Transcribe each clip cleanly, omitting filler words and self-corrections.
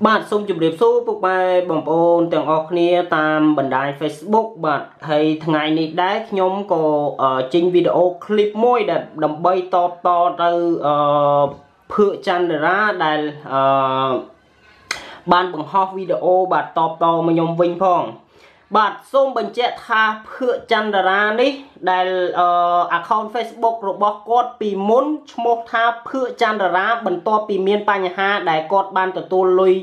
បាទសូមជម្រាបសួរពុកម៉ែបងប្អូនទាំងអស់គ្នាតាមបណ្ដាញ Facebook បាទហើយថ្ងៃនេះដែរខ្ញុំក៏ចេញវីដេអូឃ្លីបមួយដែលដើម្បីតបតទៅភឿកចន្ទរាដែលបានបង្ហោះវីដេអូបាទតបតមកខ្ញុំវិញផងបាទសូមបញ្ជាក់ថាភឿកចន្ទរានេះដែល account Facebook របស់គាត់ពីមុនឈ្មោះថាភឿកចន្ទរាបន្ទាប់ពីមានបញ្ហាដែលគាត់បានទទួលលុយ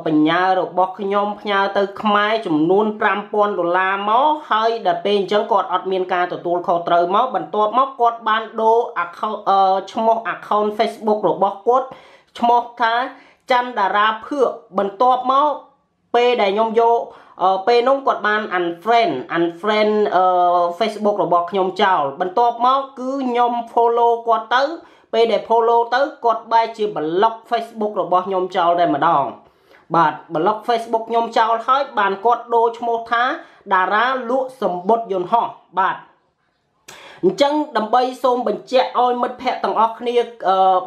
បញ្ញារបស់ខ្ញុំផ្ញើទៅខ្មែរចំនួន5000ដុល្លារមកហើយដល់ពេលអញ្ចឹងគាត់អត់មានការទទួលខុសត្រូវមកបន្ទាប់មកគាត់បានដូរ account ឈ្មោះ account Facebook របស់គាត់ឈ្មោះថាចន្ទរាភឿកបន្ទាប់មកពេលដែលខ្ញុំយកពេលនោះគាត់បាន unfriend Facebook របស់ខ្ញុំចោលបន្ទាប់មកគឺខ្ញុំ follow គាត់ទៅពេលដែល follow ទៅគាត់បែរជា block Facebook របស់ខ្ញុំចោលតែម្ដងបាទ block Facebook ខ្ញុំចោលហើយបានគាត់ដូរឈ្មោះថាតារាលក់សម្បុតយន្តហោះបាទអញ្ចឹងដើម្បីសូមបញ្ជាក់ឲ្យមិត្តភ័ក្តិទាំងអស់គ្នា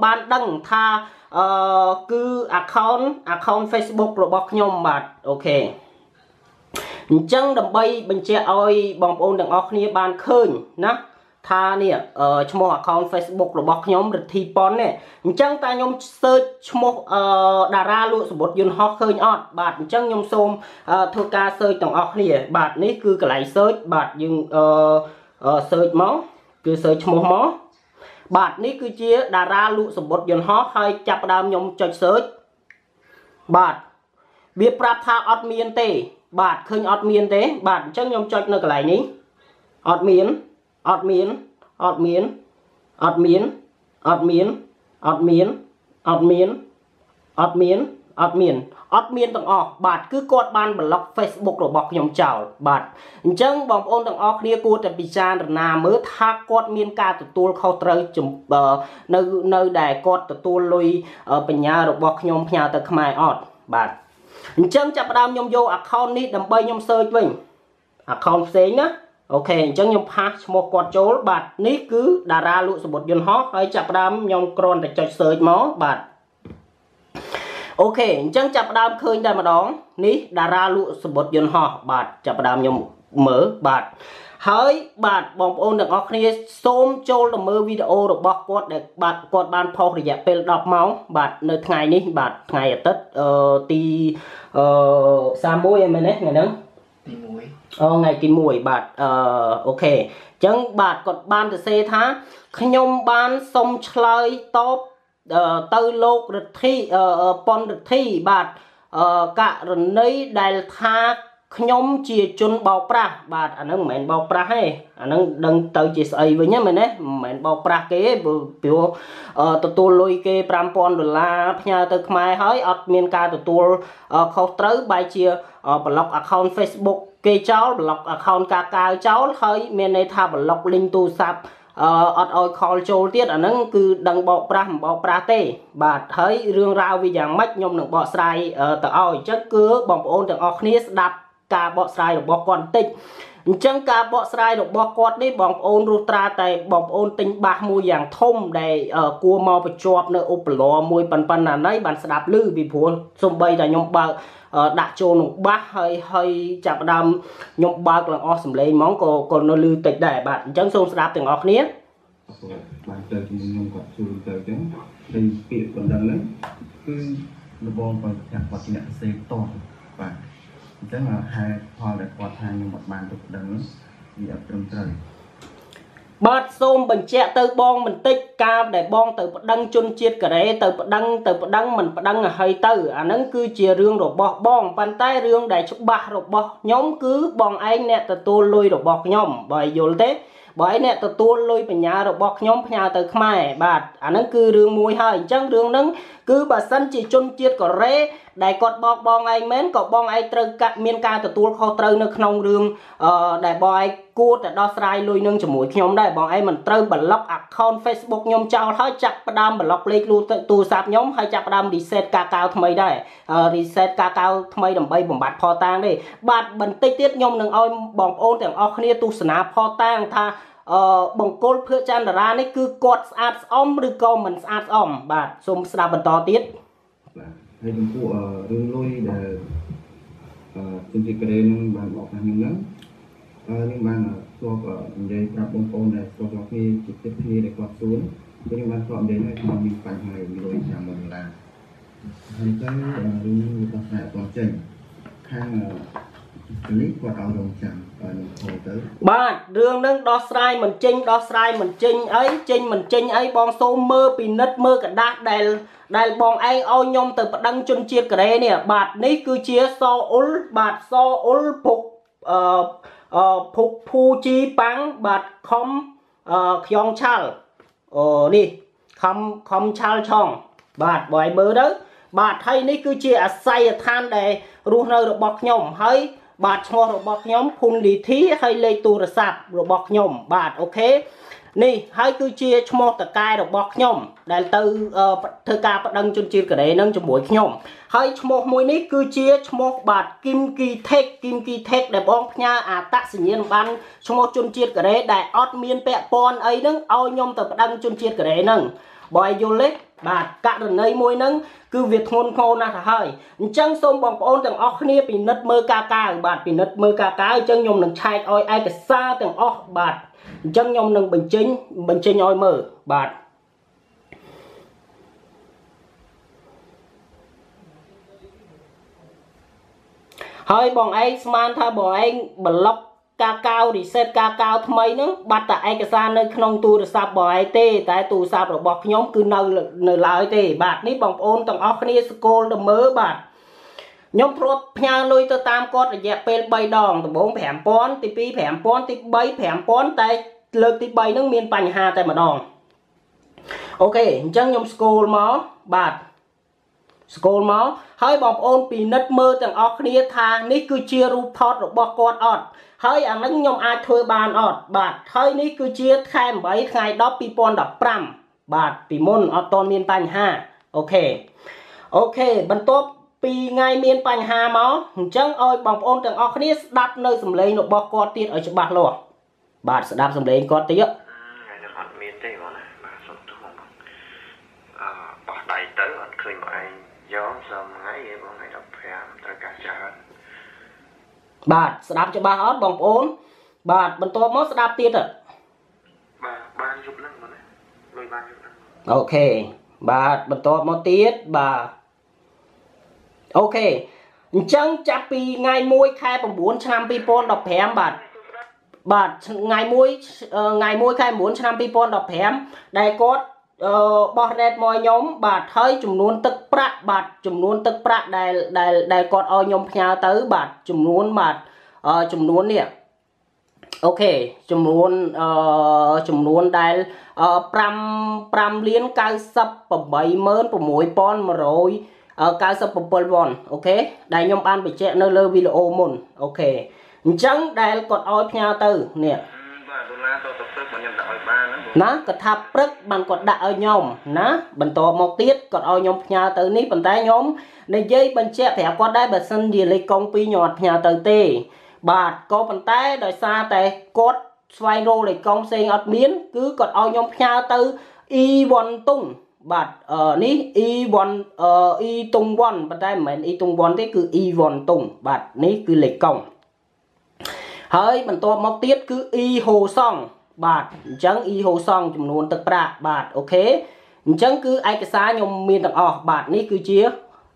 បានដឹងថាគឺ account Facebook របស់ខ្ញុំបាទអូខេអញ្ចឹងដើម្បីបញ្ជាក់ឲ្យបងប្អូនទាំងអស់គ្នាបានឃើញណាថានេះឈ្មោះ account Facebook របស់ខ្ញុំរិទ្ធីប៉ុននេះអញ្ចឹងតើខ្ញុំ search ឈ្មោះតារាលក់សម្បុតយន្តហោះឃើញអត់បាទអញ្ចឹងខ្ញុំសូមធ្វើការ search ទាំងអស់គ្នាបាទនេះគឺកន្លែង search បាទយើងsearch មកគឺ search ឈ្មោះមកបាទនេះគឺជាតារាលក់សម្បុតយន្តហោះហើយចាប់ផ្ដើមខ្ញុំចុច search បាទវាប្រាប់ថាអត់មានទេបាទឃើញអត់មានទេបាទអញ្ចឹងខ្ញុំចុចនៅកន្លែងនេះអត់មានអត់មានអត់មានអត់មានអត់មានអត់មានអត់មានអត់មានអត់មានអត់មានទាំងអស់បាទគឺគាត់បាន block Facebook របស់ខ្ញុំចោលបាទអញ្ចឹងបងប្អូនទាំងអស់គ្នាគួរតែពិចារណាមើលថាគាត់មានការទទួលខុសត្រូវនៅដែលគាត់ទទួលលុយបញ្ញារបស់ខ្ញុំផ្ញើទៅខ្មែរអត់បាទអញ្ចឹងចាប់ផ្ដើមខ្ញុំយក account នេះដើម្បីខ្ញុំ search វិញ account ផ្សេងណាអូខេអញ្ចឹងខ្ញុំផាសឈ្មោះគាត់ចូលបាទនេះគឺតារាលក់សម្បុតយន្តហោះហើយចាប់ផ្ដើមខ្ញុំគ្រាន់តែចុច search មកបាទអូខេអញ្ចឹងចាប់ផ្ដើមឃើញតែម្ដងនេះតារាលក់សម្បុតយន្តហោះបាទចាប់ផ្ដើមខ្ញុំមើលបាទហើយបាទបងប្អូនទាំងអស់គ្នាសូមចូលទៅមើលវីដេអូរបស់គាត់ដែលបាទគាត់បានផុសរយៈពេល10ម៉ោងបាទនៅថ្ងៃនេះបាទថ្ងៃអាទិត្យទី31ឯមែនទេថ្ងៃហ្នឹងទី1អូថ្ងៃទី1បាទអូខេអញ្ចឹងបាទគាត់បានសរសេរថាខ្ញុំបានសុំឆ្លើយតបទៅលោករិទ្ធីប៉ុនរិទ្ធីបាទករណីដែលថាខ្ញុំជាជនបោកប្រាស់បាទអាហ្នឹងមិនមែនបោកប្រាស់ទេអាហ្នឹងដឹងទៅជាស្អីវិញហ្នឹងមែនទេមិនមែនបោកប្រាស់គេទេព្រោះទទួលលុយគេ5000ដុល្លារផ្ញើទៅខ្មែរហើយអត់មានការទទួលខុសត្រូវបែរជា block account Facebook គេចោល block account កាកាវចោលហើយមានន័យថា block link ទូរស័ព្ទអត់ឲ្យ call ចូលទៀតអាហ្នឹងគឺដឹងបោកប្រាស់មិនបោកប្រាស់ទេបាទហើយរឿងរ៉ាវវាយ៉ាងម៉េចខ្ញុំនឹងបកស្រាយទៅឲ្យអញ្ចឹងគឺបងប្អូនទាំងអស់គ្នាស្ដាប់ការបកស្រាយរបស់គាត់បន្តិចអញ្ចឹងការបកស្រាយរបស់គាត់នេះបងប្អូនរស់ត្រាតែបងប្អូនទិញបាសមួយយ៉ាងធំដែលគួរមកបញ្ជាប់នៅឧបលមួយប៉ុណ្ណាណីបានស្ដាប់ឮពីព្រោះសំបីតែខ្ញុំបើកដាក់ចូលក្នុងបាសហើយចាប់ផ្ដើមខ្ញុំបើកឡើងអស់សំឡេងហ្មងក៏នៅឮតិចដែរបាទអញ្ចឹងសូមស្ដាប់ទាំងអស់គ្នាបាទទៅខ្ញុំគាត់ជួយទៅអញ្ចឹងហើយពាក្យបណ្ដឹងហ្នឹងគឺលបងគាត់គាត់ជាអ្នកសេផ្ទាល់បាទអញ្ចឹងហេតុផលដែលគាត់ថាខ្ញុំអត់បានទៅប្តឹងវាអត់ត្រឹមត្រូវបាទសូមបញ្ជាក់ទៅបងបន្តិចការដែលបងទៅប្តឹងជនជាតិកូរ៉េទៅប្តឹងមិនប្តឹងឲ្យទៅអាហ្នឹងគឺជារឿងរបស់បងប៉ុន្តែរឿងដែលច្បាស់របស់ខ្ញុំគឺបងឯងអ្នកទទួលលុយរបស់ខ្ញុំបើយល់ទេបើឯងអ្នកទទួលលុយបញ្ញារបស់ខ្ញុំផ្ញើទៅខ្មែរបាទអាហ្នឹងគឺរឿងមួយហើយអញ្ចឹងរឿងហ្នឹងគឺបើសិនជាជនជាតិកូរ៉េដែលគាត់បោកបងឯងមែនក៏បងឯងត្រូវមានការទទួលខុសត្រូវនៅក្នុងរឿងដែលបងឯងគួរតែដោះស្រាយលុយនឹងជាមួយខ្ញុំដែរបងឯងមិនត្រូវ block account Facebook ខ្ញុំចោលហើយចាប់ផ្ដើម block លេខទូរស័ព្ទខ្ញុំហើយចាប់ផ្ដើម reset កាកាវថ្មីដែរ reset កាកាវថ្មីដើម្បីបំបត្តិផតាងទេបាទបន្តិចទៀតខ្ញុំនឹងឲ្យបងប្អូនទាំងអស់គ្នាទស្សនាផតាងថាបង្គោលភឿកចន្ទរានេះគឺគាត់ស្អាតស្អំឬក៏មិនស្អាតស្អំបាទសូមស្ដាប់បន្តទៀត បាទ ហើយចំពោះរឿងលុយដែលជនជាតិកូរ៉េនឹងបានបោកប្រាស់ខ្ញុំហ្នឹងខ្ញុំបានធ្លាប់និយាយប្រាប់បងប្អូនដែលស្គាល់គ្នាជាចិត្តគ្នាដែលគាត់សួរខ្ញុំបានធ្លាប់និយាយហើយថាមានបញ្ហាលុយ50000ដុល្លារហើយទៅរឿងនេះវាដោះស្រាយអត់ទាន់ចេញខាងនេះគាត់ឲ្យរងចាំខ្ញុំខលទៅបាទរឿងនឹងដោះស្រាយមិនចេញដោះស្រាយមិនចេញអីចេញមិនចេញអីបងសូមមើលពិនិត្យមើលกระดาษដែលបងឯងឲ្យខ្ញុំទៅប្តឹងជនជាតិកូរ៉េនេះបាទនេះគឺជាសអ៊ុលបាទសអ៊ុលភុកភុកភូជីប៉ាំងបាទខំខ្យងឆាល់អូនេះខំឆាល់ឆងបាទបើឲ្យមើលទៅបាទហើយនេះគឺជាអាសយដ្ឋានដែលរស់នៅរបស់ខ្ញុំហើយបាទឈ្មោះរបស់ខ្ញុំភុនលីធីហើយលេខទូរស័ព្ទរបស់ខ្ញុំបាទអូខេនេះហើយគឺជាឈ្មោះតកែរបស់ខ្ញុំដែលទៅធ្វើការប្តឹងជនជាតិកូរ៉េនឹងជាមួយខ្ញុំហើយឈ្មោះមួយនេះគឺជាឈ្មោះបាទគឹមគីថេកគឹមគីថេកដែលបងផ្ញើអត្តសញ្ញាណប័ណ្ណឈ្មោះជនជាតិកូរ៉េដែលអត់មានពាក់ព័ន្ធអីនឹងឲ្យខ្ញុំទៅប្តឹងជនជាតិកូរ៉េនឹងបើឲ្យយល់ទេបាទករណីមួយហ្នឹងគឺវាធ្ងន់ធ្ងរណាស់ទៅហើយអញ្ចឹងសូមបងប្អូនទាំងអស់គ្នាពិនិត្យមើលកាកាវបាទពិនិត្យមើលកាកាវអញ្ចឹងខ្ញុំនឹងឆែកឲ្យឯកសារទាំងអស់បាទអញ្ចឹងខ្ញុំនឹងបញ្ចេញឲ្យមើលបាទហើយបងឯងស្មានថាបងឯងប្លុកកាកាវ reset កាកាវថ្មីហ្នឹងបាត់តែឯកសារនៅក្នុងទូរស័ព្ទបងឯងទេតែទូរស័ព្ទរបស់ខ្ញុំគឺនៅឡើយទេបាទនេះបងប្អូនទាំងអស់គ្នាស្គាល់ទៅមើលបាទខ្ញុំធ្លាប់ផ្ញើលុយទៅតាមគាត់រយៈពេល3ដងដំបូង5000ទី2 5000ទី3 5000តែលើកទី3ហ្នឹងមានបញ្ហាតែម្ដងអូខេអញ្ចឹងខ្ញុំស្គាល់មកបាទស្គាល់មកហើយបងប្អូនពិនិត្យមើលទាំងអស់គ្នាថានេះគឺជារូបថតរបស់គាត់អត់ហើយអានឹងខ្ញុំអាចធ្វើបានអត់បាទហើយនេះគឺជាខែ8ថ្ងៃ10 2015បាទពីមុនអត់ទាន់មានបញ្ហាអូខេបន្ទាប់ពីថ្ងៃមានបញ្ហាមកអញ្ចឹងឲ្យបងប្អូនទាំងអស់គ្នាស្ដាប់នៅសម្លេងរបស់គាត់ទៀតឲ្យច្បាស់លាស់បាទស្ដាប់សម្លេងគាត់ទៀតថ្ងៃនេះអត់មានទេបងណាបាទសុំទោសបងបោះដៃទៅអត់ឃើញបងឯងយកសមថ្ងៃឯងបងថ្ងៃ15ត្រូវការច្រើនបាទស្ដាប់ច្បាស់អត់បងប្អូនបាទបន្ទាប់មកស្ដាប់ទៀតបាទបានយប់ហ្នឹងបងណាលុយបានយប់ហ្នឹងអូខេបាទបន្ទាប់មកទៀតបាទអូខេអញ្ចឹងចាប់ពីថ្ងៃ1ខែ9ឆ្នាំ2015បាទបាទថ្ងៃ1ខែ9ឆ្នាំ2015ដែលគាត់បោះរ៉េតមកខ្ញុំបាទហើយចំនួនទឹកប្រាក់បាទចំនួនទឹកប្រាក់ដែលគាត់ឲ្យខ្ញុំផ្ញើទៅបាទចំនួនបាទចំនួននេះអូខេចំនួនដែល5លាន 986,197 វ៉ុនអូខេដែលខ្ញុំបានបញ្ជាក់នៅលើវីដេអូមុនអូខេអញ្ចឹងដែលគាត់ឲ្យផ្ញើទៅនេះបាទដុល្លារទៅព្រឹកខ្ញុំដាក់ឲ្យបានណាគាត់ថាព្រឹកបានគាត់ដាក់ឲ្យខ្ញុំណាបន្តមកទៀតគាត់ឲ្យខ្ញុំផ្ញើទៅនេះប៉ុន្តែខ្ញុំនិយាយបញ្ជាក់ប្រាប់គាត់ដែរបើសិនជាលេខកង2ខ្ញុំអត់ផ្ញើទៅទេបាទក៏ប៉ុន្តែដោយសារតែគាត់ស្វែងរកលេខកងផ្សេងអត់មានគឺគាត់ឲ្យខ្ញុំផ្ញើទៅ E1 តុងបាទនេះ E1 E តុង1ប៉ុន្តែមិនមែន E តុង1ទេគឺ E1 តុងបាទនេះគឺលេខកងហើយបន្ទាប់មកទៀតគឺ E ហូសង់បាទអញ្ចឹង E ហូសង់ចំនួនទឹកប្រាក់បាទអូខេអញ្ចឹងគឺឯកសារខ្ញុំមានទាំងអស់បាទនេះគឺជា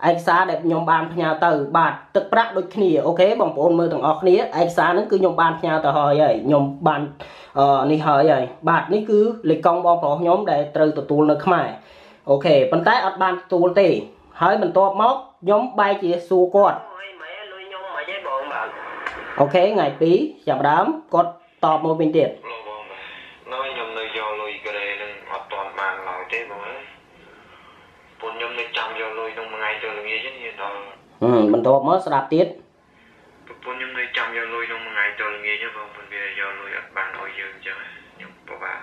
ឯកសារដែលខ្ញុំបានផ្ញើទៅបាទទឹកប្រាក់ដូចគ្នាអូខេបងប្អូនមើលទាំងអស់គ្នាឯកសារហ្នឹងគឺខ្ញុំបានផ្ញើទៅហើយហើយខ្ញុំបាននេះហើយហើយបាទនេះគឺលេខកង់បងប្រុសខ្ញុំដែលត្រូវទទួលនៅខ្មែរអូខេប៉ុន្តែអត់បានទទួលទេហើយបន្ទាប់មកខ្ញុំបែរជាសួរគាត់អូខេថ្ងៃ2ចាប់ដើមគាត់តបមកវិញទៀតបងនៅខ្ញុំនៅយកលុយកូរ៉េនឹងអត់ទាន់បានឡើយទេបងអើយពួកខ្ញុំនៅចាំយកលុយក្នុងមួយថ្ងៃទៅល្ងាចនេះដល់បន្ទាប់មកស្ដាប់ទៀតពួកខ្ញុំនៅចាំយកលុយក្នុងមួយថ្ងៃទៅល្ងាចបងពួកវាយកលុយអត់បានឲ្យយើងអញ្ចឹងខ្ញុំពិបាក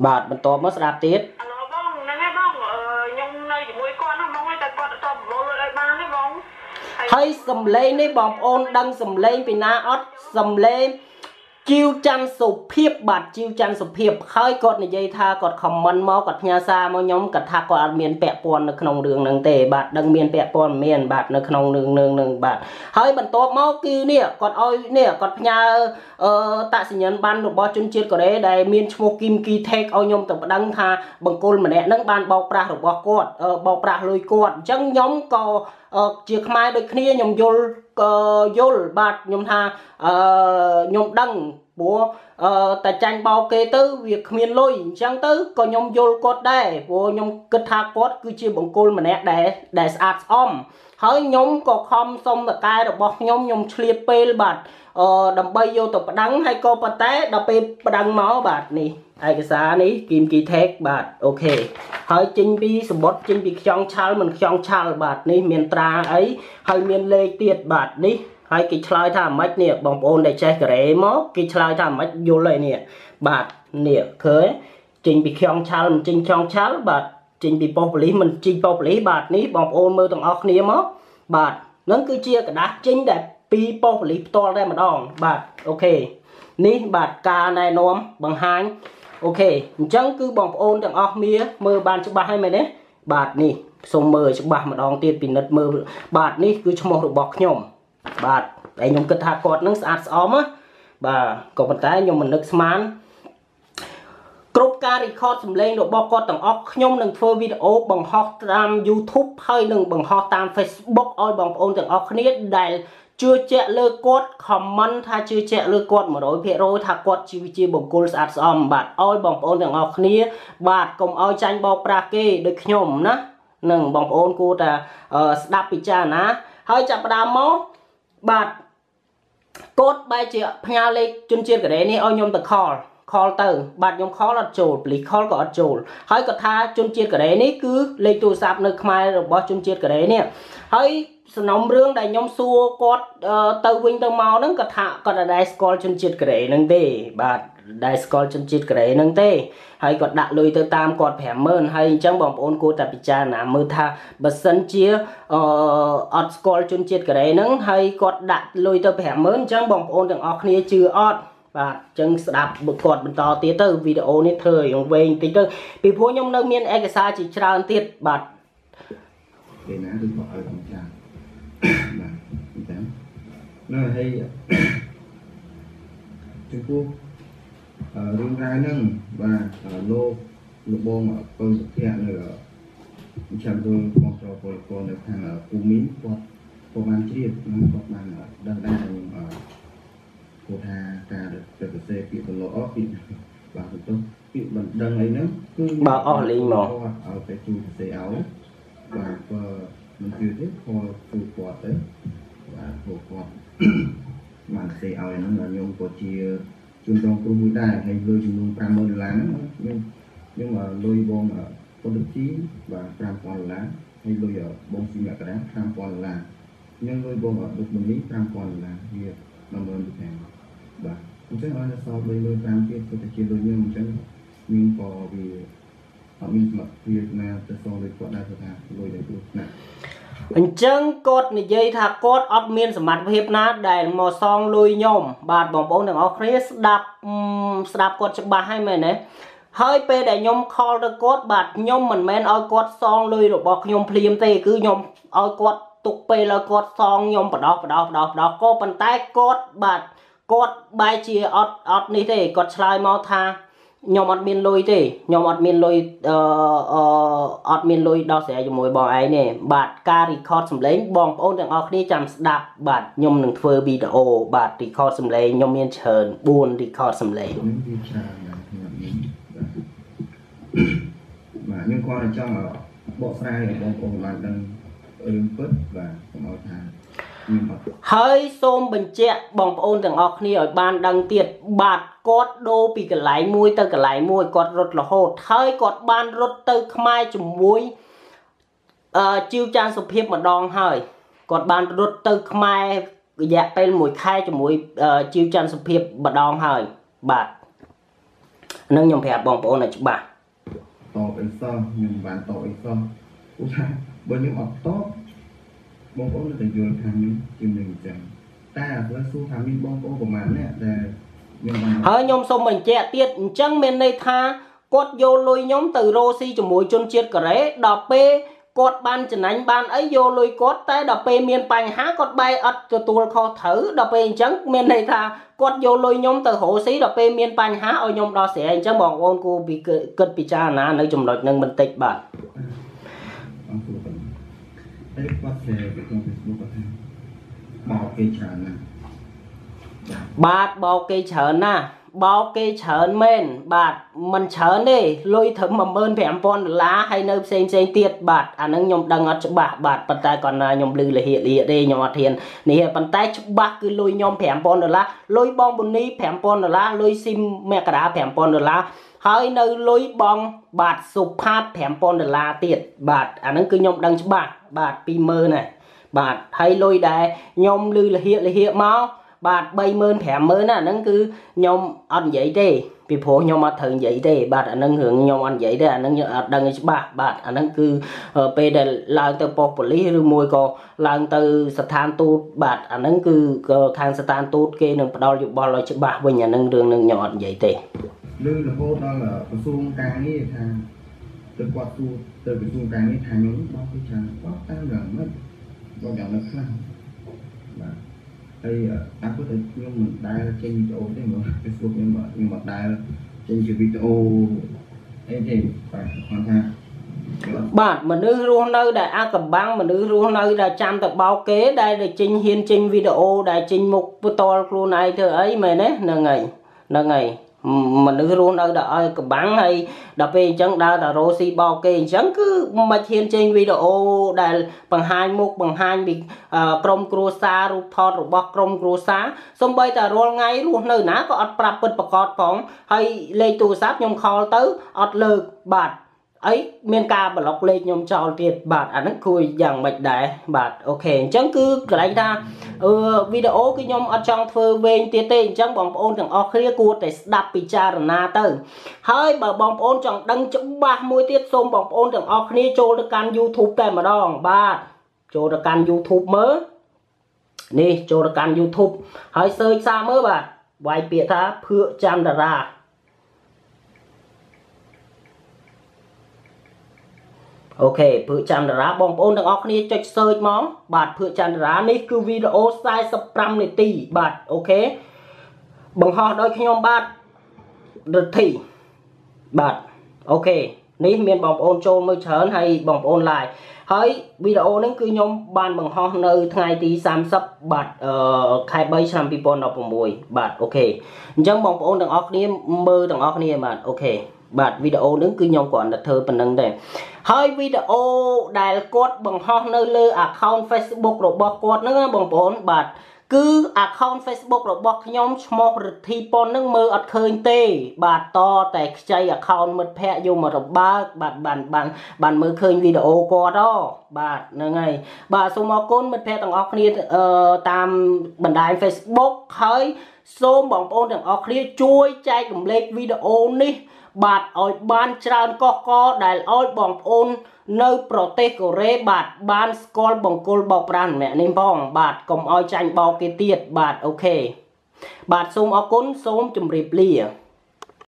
បាទបន្ទាប់មកស្ដាប់ទៀតអាឡូបងហ្នឹងហើយបងខ្ញុំនៅជាមួយគាត់ណាបងតែគាត់អត់ប្រមូលលុយឲ្យបានទេបងហើយសំឡេងនេះបងប្អូនដឹងសំឡេងពីណាអត់សំឡេង ជីវច័ន្ទសុភាពបាទជីវច័ន្ទសុភាពហើយគាត់និយាយថាគាត់ comment មកគាត់ផ្ញើសារមកខ្ញុំគាត់ថាគាត់អត់មានពាក់ព័ន្ធនៅក្នុងរឿងហ្នឹងទេបាទដឹងមានពាក់ព័ន្ធមានបាទនៅក្នុងរឿងហ្នឹងបាទហើយបន្ទាប់មកគឺនេះគាត់ឲ្យនេះគាត់ផ្ញើតសញ្ញាប័ណ្ណរបស់ជនជាតិកូរ៉េដែលមានឈ្មោះគីមគីថេកឲ្យខ្ញុំទៅប្តឹងថាបង្គោលម្នាក់ហ្នឹងបានបោកប្រាស់របស់គាត់បោកប្រាស់លុយគាត់អញ្ចឹងខ្ញុំក៏ជាខ្មែរដូចគ្នាខ្ញុំយល់បាទខ្ញុំថាខ្ញុំដឹងព្រោះតែចាញ់បោកគេទៅវាគ្មានលុយអញ្ចឹងទៅក៏ខ្ញុំយល់គាត់ដែរព្រោះខ្ញុំគិតថាគាត់គឺជាបង្គោលម្នាក់ដែលស្អាតស្អំហើយខ្ញុំក៏ខំសុំតកែរបស់ខ្ញុំខ្ញុំឆ្លៀតពេលបាទដើម្បីយកទៅប្តឹងហើយក៏ប៉ុន្តែដល់ពេលប្តឹងមកបាទនេះឯកសារនេះគីមគីថេកបាទអូខេហើយចេញពីសម្បត្តិចេញពីខ្យងឆាល់មិនខ្យងឆាល់បាទនេះមានត្រាអីហើយមានលេខទៀតបាទនេះហើយគេឆ្លើយថាម៉េចនេះបងប្អូនដែលចេះការ៉េមកគេឆ្លើយថាម៉េចយល់ហើយនេះបាទនេះឃើញចេញពីខ្យងឆាល់មិនចេញខ្យងឆាល់បាទចេញពីប៉ុស្តិ៍ប៉ូលីសមិនចេញប៉ុស្តិ៍ប៉ូលីសបាទនេះបងប្អូនមើលទាំងអស់គ្នាមកបាទនឹងគឺជាក្រដាសចេញដែលពីប៉ុស្តិ៍ប៉ូលីសផ្ទាល់តែម្ដងបាទអូខេនេះបាទការណែនាំបង្ហាញអូខេអញ្ចឹងគឺបងប្អូនទាំងអស់គ្នាមើលបានច្បាស់ហើយមែនទេបាទនេះសូមមើលច្បាស់ម្ដងទៀតពិនិត្យមើលបាទនេះគឺឈ្មោះរបស់ខ្ញុំបាទតែខ្ញុំគិតថាគាត់នឹងស្អាតស្អំណាបាទក៏ប៉ុន្តែខ្ញុំមិននឹកស្មានគ្រប់ការ record សម្លេងរបស់គាត់ទាំងអស់ខ្ញុំនឹងធ្វើវីដេអូបង្ហោះតាម YouTube ហើយនឹងបង្ហោះតាម Facebook ឲ្យបងប្អូនទាំងអស់គ្នាដែលជឿជាក់លើគាត់ comment ថាជឿជាក់លើគាត់ 100% ថាគាត់ជាបុគ្គលស្អាតស្អំបាទឲ្យបងប្អូនទាំងអស់គ្នាបាទកុំឲ្យចាញ់បោកប្រាស់គេដូចខ្ញុំណានឹងបងប្អូនគួរតែស្ដាប់ពិចារណាហើយចាប់ផ្ដើមមកបាទគាត់បែរជាផ្ញើលេខជនជាតិកូរ៉េនេះឲ្យខ្ញុំទៅខលទៅបាទខ្ញុំខលអត់ចូលប៉ូលីសខលក៏អត់ចូលហើយគាត់ថាជនជាតិកូរ៉េនេះគឺលេខទូរស័ព្ទនៅខ្មែររបស់ជនជាតិកូរ៉េនេះហើយសំណុំរឿងដែលខ្ញុំសួរគាត់ទៅវិញទៅមកហ្នឹងគាត់ថាគាត់អត់ដែលស្គាល់ជនជាតិកូរ៉េហ្នឹងទេបាទដែលស្គាល់ជនជាតិកូរ៉េហ្នឹងទេហើយគាត់ដាក់លុយទៅតាមគាត់ 50000 ហើយអញ្ចឹងបងប្អូនគួរតែពិចារណាមើលថាបើសិនជាអត់ស្គាល់ជនជាតិកូរ៉េហ្នឹងហើយគាត់ដាក់លុយទៅ 50000 អញ្ចឹងបងប្អូនទាំងអស់គ្នាជឿអត់បាទអញ្ចឹងស្ដាប់គាត់បន្តទៀតទៅវីដេអូនេះធ្វើឲ្យវែងតិចទៅពីព្រោះខ្ញុំនៅមានឯកសារជាច្រើនទៀតបាទពេលណាឬក៏ឲ្យអង្គចាបាទអញ្ចឹងនៅហើយចំពោះរឿងរ៉ាវហ្នឹងបាទលោកលបងកូនសុភ័ក្រនៅចាំទូលបងប្រុសពលករនៅខាងភូមិគាត់ក៏បានជ្រាបនិងគាត់បានដឹងដែរខ្ញុំគាត់ថាការទៅសរសេរពាក្យបន្លអពាក្យបាទទៅពាក្យបណ្ដឹងអីហ្នឹងគឺបាទអស់លេងមកឲ្យទៅជួយសរសេរឲ្យបាទក៏មិនជឿទេខលជួយគាត់ទៅបាទពួកគាត់បានសរសេរឲ្យហ្នឹងដល់ខ្ញុំក៏ជាជនរងគ្រោះមួយដែរហើយលុយចំនួន 50000 ដុល្លារហ្នឹងខ្ញុំលុយបងពលជីបាទ 5000 ដុល្លារហើយលុយបងស៊ីមករា 5000 ដុល្លារខ្ញុំលុយបងដុកមនី 5000 ដុល្លារវា 15000 បាទអញ្ចឹងឲ្យសល់ 35000 ទៀតក៏ទៅជាលុយខ្ញុំអញ្ចឹងខ្ញុំក៏វាអត់មានសមត្ថភាពណាទៅសងលុយគាត់ដែរគាត់ថាលុយដែលគ្រោះថ្នាក់អញ្ចឹងគាត់និយាយថាគាត់អត់មានសមត្ថភាពណាដែលមកសងលុយខ្ញុំបាទបងប្អូនទាំងអស់គ្នាស្ដាប់គាត់ច្បាស់ហើយមែនទេហើយពេលដែលខ្ញុំខលទៅគាត់បាទខ្ញុំមិនមែនឲ្យគាត់សងលុយរបស់ខ្ញុំភ្លាមទេគឺខ្ញុំឲ្យគាត់ទុកពេលឲ្យគាត់សងខ្ញុំបដោះក៏ប៉ុន្តែគាត់បាទគាត់បែរជាអត់នេះទេគាត់ឆ្លើយមកថាខ្ញុំអត់មានលុយទេខ្ញុំអត់មានលុយអត់មានលុយដោះស្រាយជាមួយបងឯងទេបាទការ record សម្លេងបងប្អូនទាំងអស់គ្នាចាំស្ដាប់បាទខ្ញុំនឹងធ្វើវីដេអូបាទ record សម្លេងខ្ញុំមានច្រើន4 record សម្លេងវាច្រើនណាស់ខ្ញុំមានបាទខ្ញុំគាត់តែចង់បកស្រាយឲ្យបងប្អូនបានដឹងរឿងពិតបាទកុំឲ្យថាហើយសូមបញ្ជាក់បងប្អូនទាំងអស់គ្នាឲ្យបានដឹងទៀតបាទគាត់ដូរពីកន្លែងមួយទៅកន្លែងមួយគាត់រត់រហូតហើយគាត់បានរត់ទៅខ្មែរជាមួយជីវចានសុភាពម្ដងហើយគាត់បានរត់ទៅខ្មែររយៈពេល1ខែជាមួយជីវចានសុភាពម្ដងហើយបាទនឹងខ្ញុំប្រាប់បងប្អូនឲ្យច្បាស់តបអីសោះខ្ញុំបានតបអីសោះឧទាហរណ៍បើខ្ញុំអត់តបបងប្អូននៅតែយល់ថាខ្ញុំជានឹងអញ្ចឹងតែឥឡូវសួរថាមានបងប្អូនប្រហែលអ្នកដែល ហើយខ្ញុំសូមបញ្ជាក់ទៀតអញ្ចឹងមានន័យថាគាត់យកលុយខ្ញុំទៅរកស៊ីជាមួយជនជាតិកូរ៉េដល់ពេលគាត់បានចំណេញបានអីយកលុយគាត់តែដល់ពេលមានបញ្ហាគាត់បែរអត់ទទួលខុសត្រូវដល់ពេលអញ្ចឹងមានន័យថាគាត់យកលុយខ្ញុំទៅរកស៊ីដល់ពេលមានបញ្ហាឲ្យខ្ញុំដោះស្រាយអញ្ចឹងបងប្អូនគួរពីគិតពិចារណានៅចំណុចហ្នឹងបន្តិចបាទ តែគាត់ share នៅក្នុង Facebook គាត់ថាបោកគេច្រើនណាស់បាទបោកគេច្រើនណាស់បោកគេច្រើនមែនបាទមិនច្រើនទេលុយត្រឹម15000ដុល្លារហើយនៅផ្សេងផ្សេងទៀតបាទអាហ្នឹងខ្ញុំដឹងអត់ច្បាស់បាទប៉ុន្តែគាត់ណាខ្ញុំឮលហៀលៀទេខ្ញុំអត់ហ៊ាននេះប៉ុន្តែច្បាស់គឺលុយខ្ញុំ5000ដុល្លារលុយបងប៊ុនី5000ដុល្លារលុយស៊ីមមករា5000ដុល្លារហើយនៅលុយបងបាទសុផាត5000ដុល្លារទៀតបាទអាហ្នឹងគឺខ្ញុំដឹងច្បាស់បាទ20000ណាបាទហើយលុយដែលខ្ញុំឮលហៀលហៀមកបាទ30000 50000ណាហ្នឹងគឺខ្ញុំអត់និយាយទេពីព្រោះខ្ញុំអត់ត្រូវនិយាយទេបាទអាហ្នឹងរឿងខ្ញុំអត់និយាយទេអាហ្នឹងខ្ញុំអត់ដឹងច្បាស់បាទអាហ្នឹងគឺពេលដែលឡើងទៅប៉ុស្តិ៍ប៉ូលីសឬមួយក៏ឡើងទៅស្ថានទូតបាទអាហ្នឹងគឺខាងស្ថានទូតគេនឹងផ្ដល់យោបល់ឲ្យច្បាស់វិញអាហ្នឹងរឿងហ្នឹងខ្ញុំអត់និយាយទេ ឬរហូតដល់ក្រសួងការងារថាទៅគាត់ទូទៅក្រសួងការងារថាខ្ញុំបោកគេច្រើនបោកតាមយ៉ាងម៉េចបោកយ៉ាងម៉េចខ្លះបាទហើយតាមពិតខ្ញុំមិនដែលចេញវីដេអូទេមក Facebook ខ្ញុំមិនដែលចេញជាវីដេអូអីទេបាទគាត់ថា បាទមនុស្សរស់នៅដែលអាកំបាំងមនុស្សរស់នៅដែលចាំទៅបោកគេដែលចេញហ៊ានចេញវីដេអូដែលចេញមុខផ្ទាល់ខ្លួនឯងធ្វើអីមែនទេហ្នឹងហើយហ្នឹងហើយមនុស្សរស់នៅដល់ឲ្យកំបាំងហើយដល់ពេលអញ្ចឹងដើរតែរោស៊ីបោកគេអញ្ចឹងគឺមិនហ៊ានចេញវីដេអូដែលបង្ហាញមុខបង្ហាញពីក្រុមគ្រួសាររូបថតរបស់ក្រុមគ្រួសារសូម្បីតែរាល់ថ្ងៃរស់នៅណាក៏អត់ប្រាប់ពិតប្រកបផងហើយលេខទូរស័ព្ទខ្ញុំខលទៅអត់លើកបាទអីមានការប្លុកលេខខ្ញុំចោលទៀតបាទអាហ្នឹងគួរយ៉ាងម៉េចដែរបាទអូខេអញ្ចឹងគឺកន្លែងថាវីដេអូគឺខ្ញុំអត់ចង់ធ្វើវែងទៀតទេអញ្ចឹងបងប្អូនទាំងអស់គ្នាគួរតែស្ដាប់ពិចារណាទៅហើយបើបងប្អូនចង់ដឹងច្បាស់មួយទៀតសូមបងប្អូនទាំងអស់គ្នាចូលទៅកាន់ YouTube តែម្ដងបាទចូលទៅកាន់ YouTube មើលនេះចូលទៅកាន់ YouTube ហើយ search សារមើលបាទវាយពាក្យថាភឿកចន្ទរាអូខេភឿកចន្ទរាបងប្អូនទាំងអស់គ្នាចុច search មកបាទភឿកចន្ទរានេះគឺវីដេអូ45នាទីបាទអូខេបង្ហោះដោយខ្ញុំបាទរិទ្ធីបាទអូខេនេះមានបងប្អូនចូលមើលច្រើនហើយបងប្អូន like ហើយវីដេអូនេះគឺខ្ញុំបានបង្ហោះនៅថ្ងៃទី30បាទខែ3ឆ្នាំ2016បាទអូខេអញ្ចឹងបងប្អូនទាំងអស់គ្នាមើលទាំងអស់គ្នាបាទអូខេបាទវីដេអូនេះគឺខ្ញុំគ្រាន់តែធ្វើប៉ុណ្្នឹងទេហើយវីដេអូដែលគាត់បង្ហោះនៅលើ account Facebook របស់គាត់ហ្នឹងណាបងប្អូនបាទគឺ account Facebook របស់ខ្ញុំឈ្មោះរិទ្ធីប៉ុនហ្នឹងមើលអត់ឃើញទេបាទតតែខ្ចី account មិត្តភ័ក្តិយកមករបើកបាទបានមើលឃើញវីដេអូគាត់ហ៎បាទហ្នឹងហើយបាទសូមអរគុណមិត្តភ័ក្តិទាំងអស់គ្នាតាមបណ្ដាញ Facebook ហើយសូមបងប្អូនទាំងអស់គ្នាជួយចែករំលែកវីដេអូនេះបាទឲ្យបានច្រើនកកដែលឲ្យបងប្អូននៅប្រទេសកូរ៉េបាទបានស្គាល់បង្គោលបោកប្រាស់ម្នាក់នេះផងបាទកុំឲ្យចាញ់បោកគេទៀតបាទអូខេបាទសូមអរគុណសូមជម្រាបលា